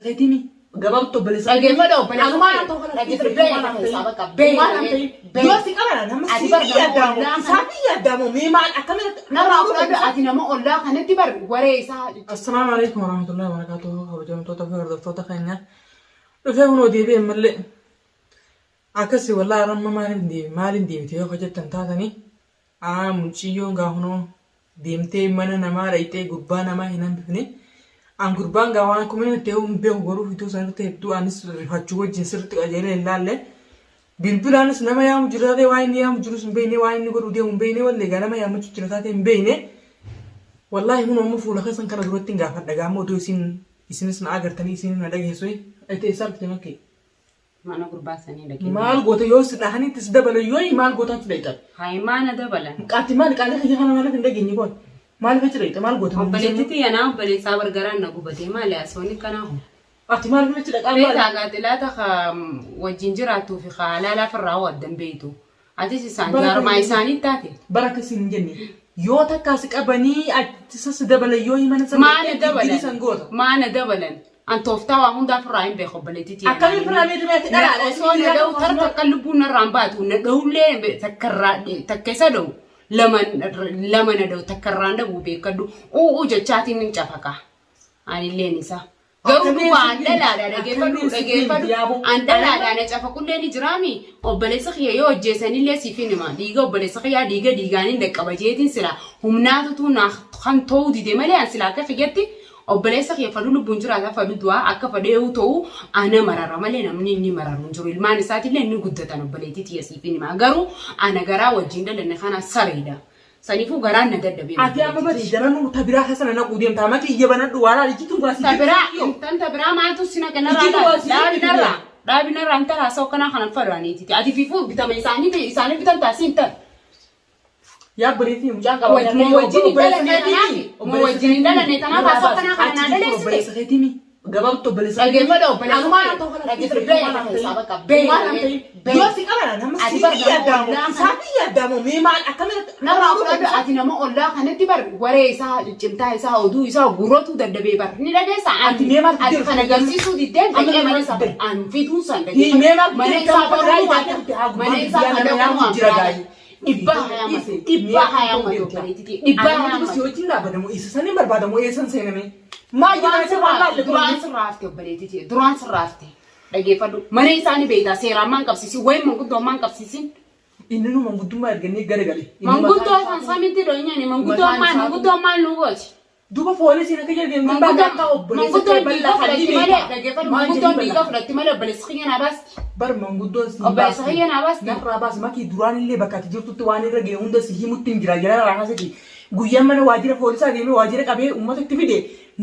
Keetimi gabaabtu obboleessa. Dhaggeeffadhu obboleessa. Anumaan haa ta'u kana Dhaggeeffadhu beela keessaa bakka beela. Yoo si qabana nama Ati si bar nama yaadamu ollaa isaa fi yaadamu mee maal akkamitti Narraa fudhadhu ati nama ollaa kanatti bar waree isaa. Assalaamu alaikum warahmatullahi wabarakatuh kabajamtoota fi hordoftoota keenya dhufee kunoo deebi'e mallee akkasi wallahi ramma maaliin deemi maaliin deemte yoo hojjettan taatanii aa muciyyoon gaa kunoo deemtee mana namaa dhayxee gurbaa namaa hin hambifne. An gurbaan gaa waan akkuma inni ta'e hin beeku garuu fiduu sanarratti hedduu anis rifachuu wajjin sirriitti qajeelee hin laalle. Bilbilaanis nama yaamu jira taatee waan inni yaamu jirus hin beekne waan inni godhu deemu hin beekne wallee gaa nama yaamachuu jira taatee hin beekne. Wallaahi kun ammoo fuula keessan kana duratti hin gaafadha gaa ammoo odoo isin isinis na agartanii isin na dhageessu. Ete eessa argite makkee? Mana gurbaa sanii dhaqee. Maal goota yoo si dhahanitti si dabalan yoo maal goota achi dhayxan. Hayi maana dabalan. Ati maal qaalii kiyya kana maaliif hin dhageenye qoy. Maaliif achi dhayxa maal goota? Obboleetti tiyya naa obboleessaa bargaraan na gubatee maali haasawni akkanaa kun. Ati maaliif achi dhaqaa maal? Beektaa qaaxilaata ka wajjin jiraattuu fi ka halaalaa firraa hoo addan beektu. Atis isaan Bara jaarmaa kana- isaanii taate. Bara akkasii hin jenne. Yoo takkaa si qabanii achi si dabalan yoo himana sana Maana dhaqxee san dabalan. goota. Maana dabalan. An tooftaa waa hundaa firraa hin beeku obboleettii tiyya. Akkamiin firraa beektu mee ati dhalaadha? Osoo na dha'u tar takka lubbuun narraa hin baatu. Na dha'ullee takka irraa takka isa dha'u lama lama na dha'u takka irraa hin dhabu beekadhu. U'uu jechaatiin hin cafaqa. Anilleen isa. Garuu Akkamiin dhugaa an sitti dhalaadha dhageeffadhu akkamiin sitti dhageeffadhu. yaaboo? An dhalaadha na cafaqullee ni jiraami. Obboleessa kiyya yoo ajjeesanillee siif hin hima. Dhiiga obboleessa kiyyaa dhiiga dhiigaan hin dhaqqaba jeetiin sila humnaatutu naa kan ta'uu dide malee an sila akka kiyyatti Obboleessa kiyya fadhu lubbuun jiraata fadhu du'aa akka fadheehu ta'u ana marara malee namni inni mararu hin jiru. Ilmaan isaatillee inni guddatan obboleettii tiyya siif hin hima. Garuu ana garaa wajjin dhalanne kana sareedha. Saniifuu garaan na dadhabee Ati amma bari daranuu ta biraa keessa na naquu deemta. Maki iyya banadhu waa laali jitu waa si Ta biraa intan ta biraa maaltu si naqa narraa Ijjitu waa si dhaabi jirti narraa dhaabi narraa intala haasa'u kanaa kanan fadhu aniititi. Ati fiifuu bitama isaanii isaanii bitan taasii intal. Yaa obboleettii mucaan qaba. Moo wajjin hin dhalanne tanaaf moo wajjin hin dhalanne tanaaf haasoo kanaa kana naa dhaleessite. Obboleessa keetii mi? Gabaabtu obboleessa Dhaggeeffadhu obboleessa Anumaan haa ta'u kana Dhaggeeffadhu beela keessaa bakka beela. Yoo si qabana nama Ati si bar nama yaadamu ollaa isaa fi yaadamu mee maal akkamitti Narraa fudhadhu ati nama ollaa kanatti bar waree isaa ciccimtaa isaa oduu isaa gurratuu dadhabee bar ni dhageessa Ati mee maal ati kana garsiisuu diddeen Amma dhaqee mee mana maal isaa fidde? an fiduun san Mee maal mana fidde? isaa Gaafa baruu gaa'ii haa mana isaa gurbaan kana biyyaa nama waan jira gaa'ii. Dhibbaa hayaamatu. Dhibbaa hayaamatu obboleettitii. Dhibbaa Ani hayaamatu. si wajjin dhaabbatamu isa sanin barbaadamu eessan seename. Maal Duraan jedhaa waan laalle duraan sirraa hafte obboleettitii. Duraan sirraa hafte. Dhageeffadhu. Mana isaanii beektaa seeraan maan qabsiisin wayii manguddoo maan qabsiisin. Inni nu manguddummaa ergannee gara gale. Manguddoo san samitti dhoonyani manguddoo Mataan maal isaatu- manguddoo maal nu gooti. Duuba foolisiin akka jedhe deemtee baate akka obboleessa Manguddoon kee dhiiga bal'aa fudhatti kan malee dhageeffadhu Maal manguddoon jedhii dhiiga bal'aa? fudhatti malee obboleessi kiyya naa baasti. Bar manguddoon si Obboleessa kiyya naa baasti. Narraa baasi makii duraan illee bakka ati jirtutti waan irra ga'e hunda si himutti hin jira jala raasati. Guyyaan mana waajjira foolisaa deemee waajjira qabee uummata itti fide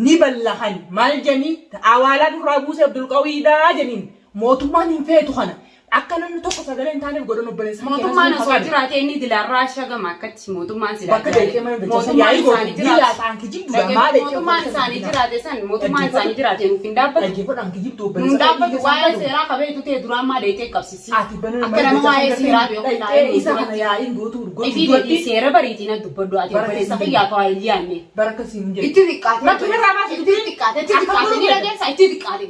ni ballahan maal jedhanii awaalaa durraa buusee Abdulqawiidhaa jedhaniin mootummaan hin feetu kana Akka namni tokko sagalee hin taaneef godhan obboleessa kee Mootummaan akkasuma osoo fagaadhu. jiraate inni dilaarraa shagama akkatti mootummaan silaa Bakka jiraate. dheekee mana dachasa Mootummaan yaa'ii gootu isaanii ni jiraate. laataan kijibduudha Dhaggeeffadhu, maal dheekee Mootummaan obboleessa isaanii kee jiraate san mootummaan isaanii Dhaggeeffadhu. jiraate nuuf hin dhaabbatu. Dhaggeeffadhu an kijibdu Nuun obboleessa kee dhaabbatu dhiiga waa'ee isaan seeraa kabeetu ta'e duraan maa dheetee qabsisi. Ati bana Akka nama waa'ee seeraa beeku taa'ee dhaqxee isa kana duratti. yaa'iin gootu godhu Ifii duratti deebii seera bariitiin as dubbadhu ati Bara obboleessa keessa kiyyaa kawaa hin yaanne. bara akkasii hin jedhu. Itti xiqqaate. Lakki irraa baasi. Itti xiqqaate. Itti Akka xiqqaate. Ni godhu dhageessa itti xiqqaate.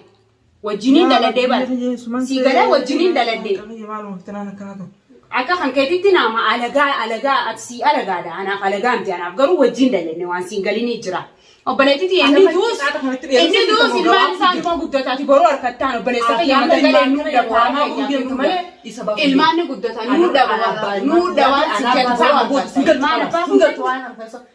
Wajjiniin daladhee bara. Sii galee wajjiniin daladhee. Akka kan keetitti naama alagaa alagaa ati sii alagaadha anaaf alagaa miti anaaf garuu wajjin daladne waan siin galinii jira. Obboleettiti inni Adama duus xiqqaata kanatti dheeressuu inni duus bitamuu ilmaan gabaabsuu isaa immoo guddata ati boruu harkattaan obboleessa kiyya mata galee nuu dhaba Taamaa deemtu malee isa baasuu Ilmaan ni guddata nuu dhaba nuu dhaba si jedhu boruu harkatta. Ilmaan abbaa kun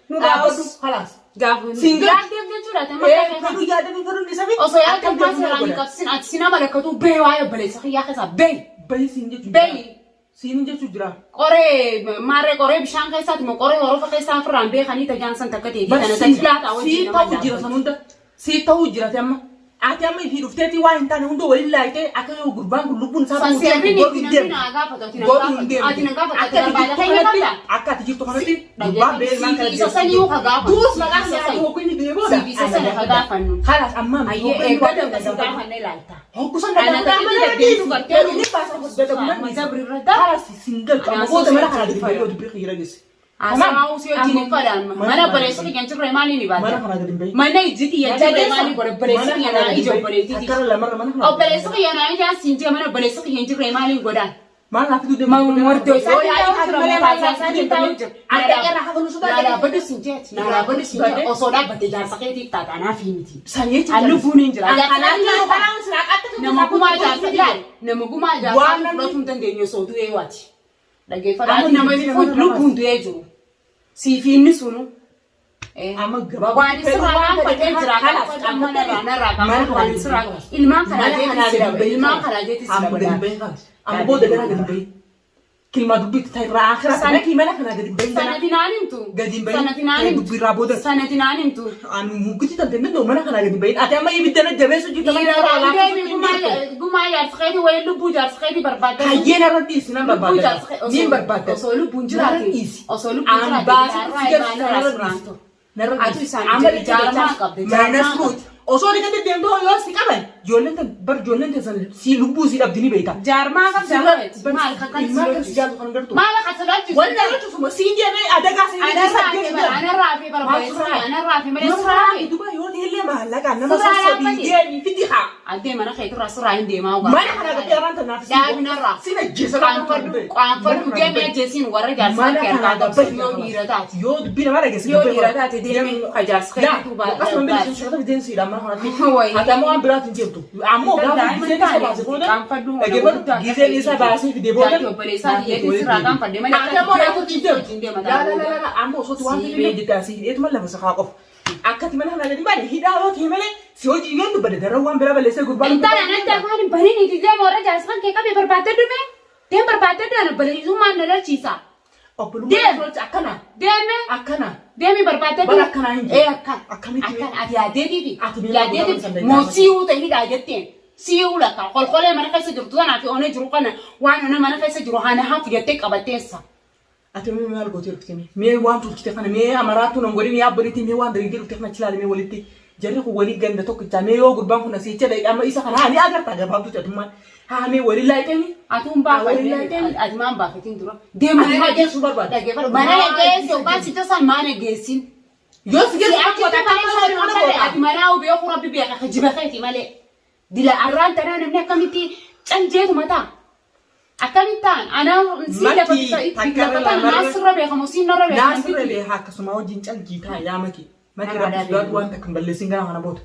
Nurraa odu halaas. Gaafa Single. yaaddeef jechuudha ati amma akka Fedhu yaadanii fedhuun isa fi Osoo yaadde ammaa seeraan hin qabsiisin ati si nama lakkatu bee waa'ee obboleessa kiyyaa keessaa bee. Bahi siin jechuu Bahi. jira. Siin jechuu jira. Qoree maarree qoree bishaan keessaati moo qoree horofa keessaa ofirraan beekanii tajaan san takka teetii tana tajilaataa wajjin Sii nama ta'uu jira san hunda. Sii ta'uu jira ati amma. Ati amma ifii dhufteetii waan hin taane hunda waliin laayitee akka yoo gurbaan kun lubbuun isaa San bahuuf seerri deemtu ni godhu namni deemtu. naa gaafatu ati na Godhu hin gaafatu deemtu. ati na gaafatu ati Akka ati barbaada jirtu keenya kanatti qabda. akka ati jirtu kanatti gurbaan beelmaan kana Siif isa sanii ka gaafatu. Duus maqaan isaa hoggu inni du'e booda. Siif isa sana ka gaafannu. Kalaas ammaa miti Ayyee hoggu inni eeggata waan si ta'e gaafanne ilaalta. Hoggu san Ana dhagahu taphiti mana deddeebitu gartee inni baasa dadhabu nan Amma dhiisa. dabri irra daa. Kalaas sin galchu amma Anaa booda mana sossochuu kana dubbii fayya. yoo dubbii kiyya dhageesse. Haasawaa si wajjin hin fadhaan. Mana obboleessa kiyya hin jirre maaliin Mana ibaadda? kanaa gadi hin bahin. Mana ijji tiyya hin jirre maaliin godha? Obboleessa kiyya naa ija obboleettii tiyya. Takkara lamarra mana kanaa. Obboleessa kiyya naa ija siin jee mana obboleessa kiyya hin jirre maaliin godhaan? Maal naaf fiduu deemtu? Mordoo isaa Yoo yaa'ii taate malee maal naaf fiduu deemtu? Adda irraa hafanu sodaa Naa dhaabbadhu siin jeeti. Naa dhaabbadhu siin jeeti. Osoo dhaabbatte jaarsa keetiif taata anaaf miti. Sanyii An lubbuun hin jira. Kanaan jiru kanaan silaa qaxxatu. Nama gumaa jaarsa ilaali. Nama gumaa jaarsaa Waan namni- fudhatuu hin dandeenye osoo du'ee waati. Dhaggeeffadhu. Amma Ati nama dubbii fuudhu nama lubbuun du'ee jiru. Siif inni sunu. Amma gabaabaa Waan sirraa waan fadhee jira. Kalaas, Amma narraa narraa Mana qaama waan kanaa sirraa gadi hin ilmaan kanaa Mana jeetis kanaa sira gadi hin ilmaan kanaa jeetis sira Amma gadi badaa. hin bahin. Amma booda gara gadi hin bahin. Kilmaa dubbii itti ta'e irraa akhiraa Sana- mana kanaa gadi hin bahin. Sanati naan himtu. Gadi hin bahin. Sanati naan himtu. Dubbii irraa booda. Sanati naan himtu. Ani muggitti tante hin danda'u mana kanaa gadi hin bahin. Ati amma ibidda na jabeessu jirta mana Dhiira kanaa deemi laafisuutti hin jirtu. gumaa jaarsa keetii wayii lubbuu jaarsa keetii barbaadda. Hayyeen irra dhiisi nan Lubbuu barbaada. jaarsa kee- osoo- Niin barbaada. osoo lubbuun jiraate- Narra dhiisi. osoo lubbuun An jiraate baasii jaarraa si irraa garsiisa narraa narra suraan dhiisi. turu. Narra Atu dhiisi. isaan Amma jaarmaa dachee qabde, Mana jaarmaa suuti. Osoo dhiqate deemtoo yoo si qaban ijoolleen tan bar ijoolleen tan san si lubbuu si dhabdi ni beekta. Jaarmaa qabda Sirra- maal maal kan Ilmaan kan si jaaltu kan gartu. Maal kan sodaachisu? Wanni nama cufuma siin deemee adagaa siin Anarraa fi bara anarraa fi bara Maal bara surraa? anarraa fi malee Nama surraa fi. duba yoo ta'ellee maallaqaan nama Surraa sossobii dhaabbate. deemii fidi haa. Addee mana keetirraa surraa hin deemaa ogaa. Mana kana gadi araan tanaaf si Dhaabinarraa. Sin ajjeesa Qaanfadhu qaanfadhu deemee ajjeesiin warra jaarsaa Mana kee kana harkaa gabbayi qabsu yoo dhiira taate. Yoo dubbii namaa dhageesse Yoo dhiira taate deemee ka jaarsa keetuu Akkasuma bilisa shaqata fideensiidha mana kanatti. Wayi. Ati ammoo waan biraatiin jirtu. Ammoo gaafa gizeen isa baase booda Qaanfadhu dhaggeeffadhu gizeen isa baasee fide booda. Jaartii obboleessaa xiyyeetiin sirraa qaanfadhe malee Ati ammoo akka rakkoo jirtu. wajjin deema Laa laa laa laa ammoo osoo waan Siibee. fedhe hojjetaa si hidheetuma lafa sakaa qofa. Akkati mana kana gadi baane hidhaa yoo ta'e malee si hojii yoo dubbate darra waan biraa balleessee gurbaa. Intala natti afaan hin baniin itti deema warra jaarsa kan kee qabee barbaadde dhume. Deem barbaadde dhume obboleessummaan na lolchiisa. Obbolummaa Deem. tolcha akkana Deeme akkana. deemi barbaadde Bara akkanaa hin jiru. Ee akkana. Akkamitti mee? Akkana ati yaaddeetiifi. Ati mee Yaaddeetiif maal godhaa moo si'uu ta'e hidhaa jetteen. Si'uu lakka kolkolee mana keessa jirtu tanaa fi onee jiru kana waan onee mana keessa jiru hana hafu jettee qabatteessa. Ati mee maal gootee dhufte mee? Mee waan tolchite kana mee amaraattuu nan godhin yaa abboliitti mee waan dalaydee dhufte kana achi ilaali mee walitti. Jarri kun walii ganda tokkichaa mee yoo gurbaan kun asii jecha dhaqe amma isa kana haa ni agarta gabaabduu atummaan. Haa mee walii laayitanii. Atuun Walii baafadhe laayitanii. ati maan baafatiin dura. Deemu Ani maa geessuu barbaada? Dhaggeeffadhu. Mana geessi yookaan si tasaa mana geessin. Yoo si Si geessu achitti malee mana malee ati manaa beeku rabbi beeka ka jiba keeti malee. Dila arraan tanaa namni akkamitti canjeetu mataa. Akkamitti ta'an anaa si lafa Makii, takka lafa irra tan lamarra- naasirra beekamu siin narra beekamu. Naasirra beekaa akkasuma wajjin calgii ta'a yaa makii. Makii Nama rabbi dhabe. sodaatu waan takka hin balleessin gara kana booda.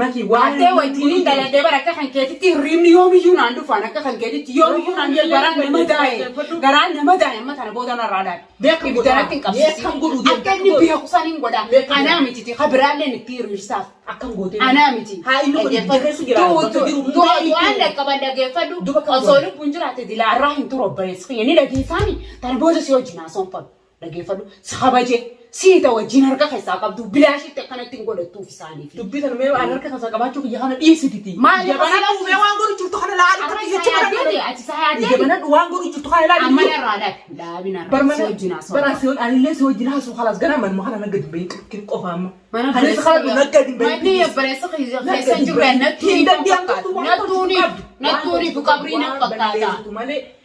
Makii waan. Addee wajjiniin daladee bara akka kan keetitti hirriibni yoomiyyuu naan dhufaan akka kan keetitti yoomiyyuu naan dhufu garaan nama daa'e garaan nama daa'e amma tana booda narraa daa'e. Beekam Ibidda godhaa. irratti hin qabsiisin. Beekam godhuu deemta. Akka inni beeku san hin godha. Beekam Anaa godhaa. mititi ka biraalleen itti hiriirsaaf. Akkam gootee. Anaa miti. Haa inni kun ibidda keessa jira. Bakka jiru hundaa Du'aan itti. dhaqqaban dhaggeeffadhu. Duba kam Osoo godha? lubbuun jiraate dilaa irraa hin turu obboleessi kiyya ni dhageessaani. Tana booda si wajjin haasawwan fadhu. Dhaggeeffadhu. Si kabaje. Siita wajjin harka keessaa qabdu bilaashitti akkanatti hin godhattuuf isaaniif. Dubbii sana mee waan harka keessaa qabaachuu kiyya kana dhiisititi. Maali Jabanaa osoo- dhufee waan godhu jirtu kana laali. Arra isaa yaaddeeti ati isaa yaaddeeti. Jabanaa waan godhu jirtu kana laali. Amma narraa dhaabi. Dhaabi narraa. Bar Si mana wajjin haasawwan. bara si anillee si wajjin haasoo kalaas ganaa manuma kana nagga dubbii kin qofa amma. Mana Kanis kana nagga dubbii. Manni obboleessa keessa hin jirre Hin danda'amtu waan nattuuniif nattuuniif qabrii na fakkaata.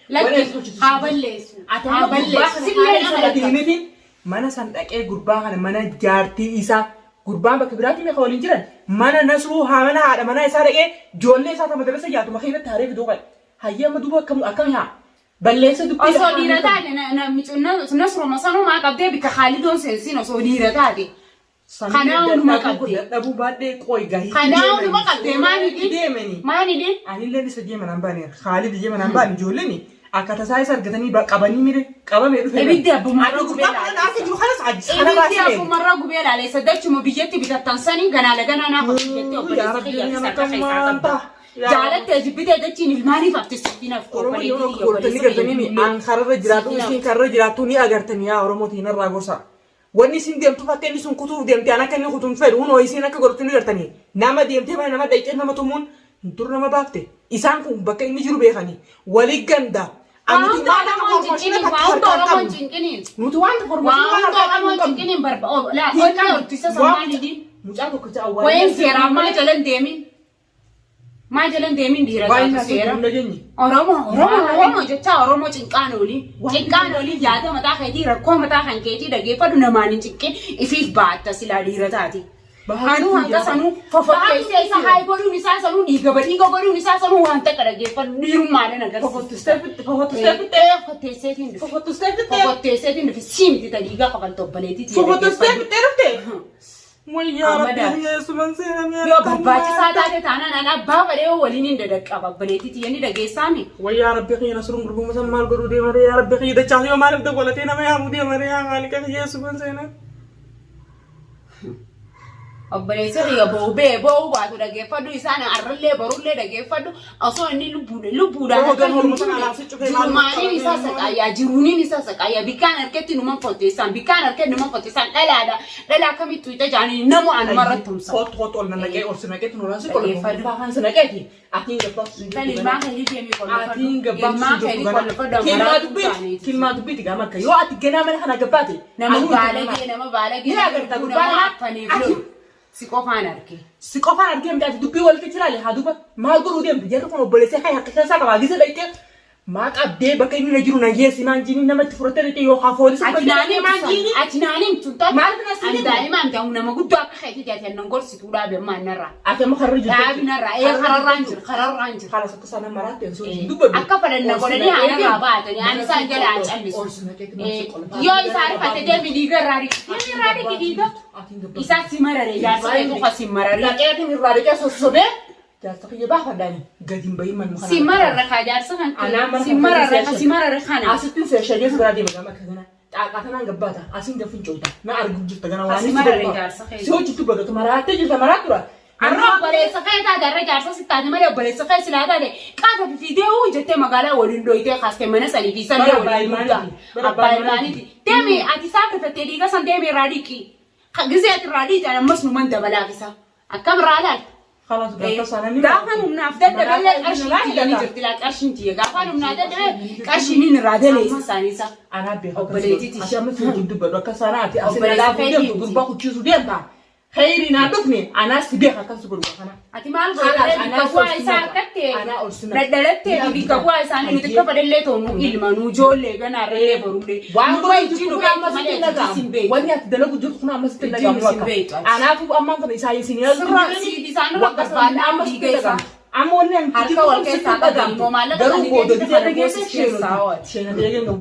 Lakki haa balleessu. Haa balleessu. Sillee nama lakka. Mana san dhaqee gurbaa kana mana jaartii isaa gurbaan bakka biraatti meeqa waliin jiran mana nasruu haa mana haadha manaa isaa dhaqee ijoollee isaa tama madrasa jaatu makiinatti haree fiduu qabe. Hayyee amma duuba akkam akkam haa balleessa dubbii Osoo dhiira taate nasruma sanumaa qabdee bikka Khaalidoon seensiin osoo dhiira taate. Kanaa hundumaa qabdi. Dadhabuu baadhee qooyi gahii. Kanaa hundumaa qabdee maal deemanii. Maalidhi? Anillee isa jeeman an baane Khaalid jeeman an baane ijoolleen akka tasaa isa argatanii qabanii mire qabamee dhufe. Ibiddi abbumarra Ani gubee gurbaa kana laaleessa. akka jiru kanas ajji kana Ibiddi baasee. abbumarra gubee laaleessa dachuma biyyatti bitattan sanii ganaala ganaa naaf jettee obboleessa Rabbi, kiyya nama harka keessaa kam qabda. maanta. Yaa Jaalattee jibbitee dachiin ilmaaniif hafte siifinaaf Oromoo yeroo akka godhatanii gartanii an kararra jiraatu isin kararra jiraattu ni agartanii yaa Oromoo tiinarraa gorsa. Wanni isin deemtuuf akka inni sun kutuuf deemte an akka inni kutuun fedhu hunoo isin akka godhattu ni gartanii. Nama deemtee mana nama dhayxee nama tumuun dur nama baafte. Isaan kun bakka inni jiru beekanii. Wali ganda. Waan Nuti hunda waan akka Oromoon formooshinii cinqiniin, takka waan hunda harkaan Oromoon qabnu. cinqiniin. Nuti waan Waan formooshinii waan hunda harkaan Oromoon qabnu. cinqiniin barba. Oh, laa, onnee hortisa Waan sammaan hidhiin. Mucaa tokkicha Wayeen awwaalee. seeraan maa jala hin deemin. Maa jalan deemin dhiira Waa'ee taatu seera. hin dhageenye. Oromoo Oromoo Oromoo jechaa Oromoo cinqaan olii. Cinqaan olii yaada mataa keetii rakkoo mataa kan keetii dhageeffadhu namaan hin cinqin ifiif baatta silaa dhiira taati. Anuu hanga sanuu fofotteessee isa haay godhuun isaa sanuu dhiiga badhiiga godhuun isaa sanuu waan takka dhageeffadhu dhiirummaadhaan agarsiisa. Fofottistee fitte fofottistee fitte Fofotteesseetiin dhufe. fofottistee fitte Fofotteesseetiin dhufe sii miti ta dhiigaa kafaltu obboleettii tiyya fofottistee dhageeffadhu. fittee dhufte. Wayyaa Amma rabbi daal. yesuman seenamee. Yoo barbaachisaa taate taanaan an abbaa fedhee waliin hin dadaqqaba obboleettii tiyya ni dhageessaami. Wayyaa rabbi kiyya nasruun gurguruma san maal godhuu deemaree yaa rabbi kiyya dachaa yoo maaliif dawwalatee nama yaamuu deemaree yaa maaliqa kiyya yesuman seenaa. Obboleessi kiyya bo'u bee bo'uu baatu dhageeffadhu isaan arrallee borullee dhageeffadhu osoo inni lubbuudhaan Yoo akka gan hin horma sana duune alaasii cufee maal jirumaaniin isaa saqaayyaa jiruuniin isaa saqaayyaa bikkaan harkatti numan fotteessaan bikkaan harkatti numan fotteessaan dhalaadha dhalaa akkamittu ija jaanii namu anuma irratti tumsa. Kootu kootu ol nannaqee ol si naqeetu nuraan si Dhageeffadhu. qollofa. Afaan si naqeeti. Atiin gabbaa. Intalli ilmaan keetii deemii qolloffadhu. Atiin gabbaa. Ilmaan keetii qolloffadhu. Kilmaa dubbiiti. Kilmaa dubbiiti gaama akka yoo ati ganaa mana kana gabbaate. Nama baalagee nama baalagee Ni agarta gurbaa nama kana. affaniif Ati lolu. Si qofaan arge. si qofaan argee miti ati dubbii walitti jiraale haa duuba maal godhuu deemte jarri kun obboleessa kee harka keessaa qabaa gisa dhaqxee maa qabdee bakka inni na jiru na geessi maan jiini namatti fudhattee dhaqxee yookaan poolisii Ati fudhattee naanii dhaqxee maan jiini. Ati naanii himtu taate. Maaliif na Ani siin daa'imaan ta'u nama guddaa akka keetii ati annan gorsituu dhaabe ammaa narraa. Ati amma karra jirtu. Dhaabi narraa. Ee kararraan jira kararraan jira. Kalas akka sana maraatti hin sochiin dubbadhu. Akka fedhan na godhanii aanarraa baatanii aan isaan jala haa callisu. Yoo isaa rifate deemi dhiiga irraa dhiqi. Deemi irraa dhiqi dhiiga. Isaa si marare jaarsa keetu ka si marare. Dhaqeetiin irraa dhiqee sossobee jaarsa kiyya baafadhaani gadi hin bahin manuma kana. Si mararra kaa jaarsa kan Anaa mana si mararra ka si marare kana. Asittiin seeshagee si biraa deema gama akka kanaa. Xaaqaa kanaan gabbaata. Asiin gafin coota. Na argu jirta gana waan Asi marare jaarsa keessa. Si hojjettu bagatu maraattee jirta maraattura. Arra obboleessa kee taate arra jaarsa si taate malee obboleessa kee silaa taate qaata fifiidee uu jettee magaalaa waliin dhoyitee kaaste mana sanii fi sallee Bara abbaa waliin guddaa. ilmaaniiti. Bara Abbaa abbaa ilmaaniiti. Deemi ati isaa rifattee dhiiga san deemi irraa dhiqi. Gisee ati irraa dhiqan ammas numan dabalaaf isa. Akkam irraa laalta? Kalaas gaafa sana ni Gaafa humnaaf dadhabe qarshiin tiyya ni jirti laa qarshiin tiyya gaafa humnaaf dadhabe qarshiin inni irraa daleessa isaanii isa. Anaa beekaa. Obboleettiiti. Ati amma si wajjin dubbadhu akka sana ati asii Obboleessa lalaafuu keetii deemtu miti. gurbaa kuchiisuu deemta. Khayrii naa dhufne anaa si beeka akkas godhu kana. Ati maal Kalaas, godhee anaa bikka bu'aa ol isaa sinata. argatte Anaa ol sinata. dhadhalattee fi bikka bu'aa isaanii nuti akka fedhallee toonu ilma nu ijoollee ganaarrallee borullee. Waan Nu godhu wajjin jirtu nu kun beektu amma sitti malee hin ati sin dhaga'amu. beektu. Wanni ati dalagu jirtu kun amma sitti hin Ijjiin dhaga'amu sin akka. beektu ati. Anaatu ammaan kana isaa isin Sirraa siif isaan irra barbaadna amma sitti dhiiga isaa. dhaga'amu. Amma wanni ani Harka wal keessaa qabani moo maallaqa Garuu sanii booda deemte biyya kana dhageesse goosis keessaa sheenoti. oolti. Sheenoti eegeen gahu.